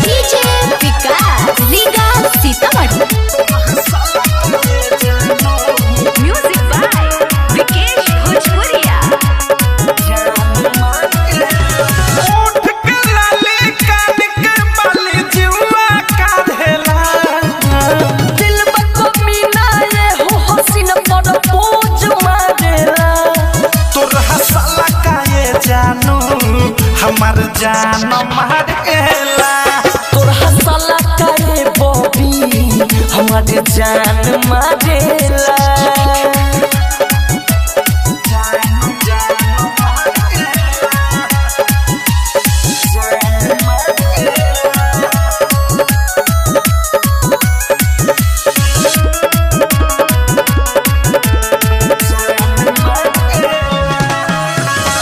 DJ Vikas Riga Sitamarhi. Music by Vikesh Bhojpuria. ओठ के लाली कान के बाली जिउआ काढ़ेला। दिल बकमीना ये हो हसीन पर पोज मारेला। तोर हंसला काहे जानू हमार जान मारेला। तोर हंसला काहे बॉबी हमार जान मारेला।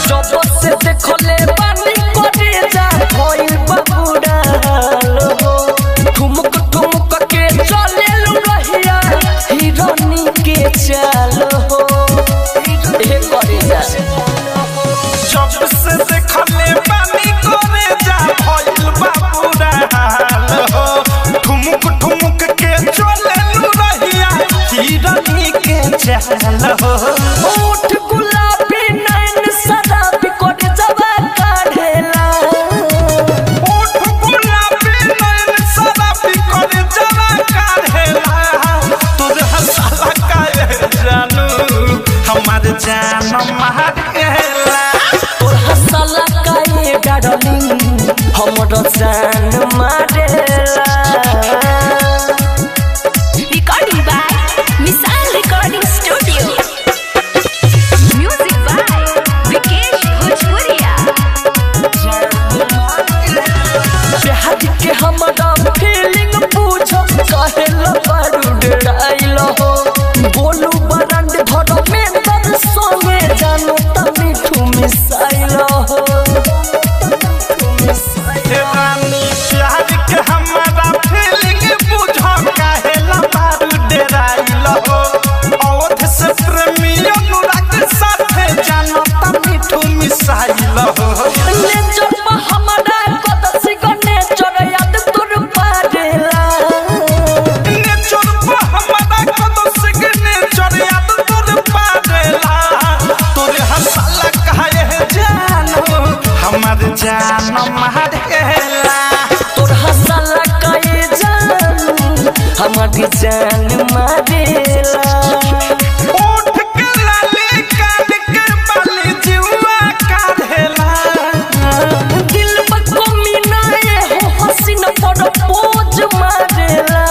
जब से देखले बानी करे जा भइल बबुरा हो। ठुमक ठुमक के चले रहिया हिरनी के चाल हो। ए करे जा जब से देखले पानी करे जा भइल बाबूरा हाल हो। ठुमुक ठुमुक के चले रहिया हिरनी के चाल हो। ओठ गुलाबी नैन शराबी करे जवा काढ़ेला। ओठ गुलाबी नैन शराबी करे जवा काढ़ेला। तोर हंसला काहे जानू हमार जान मारेला। तोर हंसला काहे डार्लिंग हमर जान मारेला। Recording by Missile Recording Studio. Music by Vikesh Bhojpuria. प्यार के हमारा फीलिंग पूछो काहे लबारू डराइल हो। बोलू बरंड धर में तर संगे जानो त मिठू मिसाइल हो। हे रानी प्यार के हमारा फीलिंग बुझो काहे लबारू डराइल हो। अवध से प्रेमी अनुराग साथे जानो त मिठू मिसाइल हो। नेचर पर हमारा कदसी को नेचर याद तोर पारेला। नेचर पर हमारा कदो सिग्नेचर याद तोर पारेला। तोर हंसला काहे जानू हमार जान मारेला। तोर हंसला काहे जानू हमार जान मारेला। ओठ के लाली कान के बाली जिउआ काढ़ेला। दिल बकमीना ये हो हसीन पर पोज मारेला।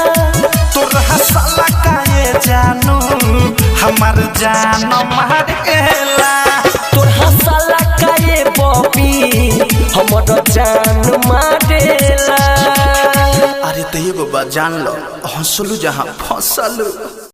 तोर हंसला काहे जानू हमार जान मारेला। तोर हंसला काहे बॉबी हमर जान मारेला। अरे तो ये बाबा जान लो हंसलू जहाँ फसलू।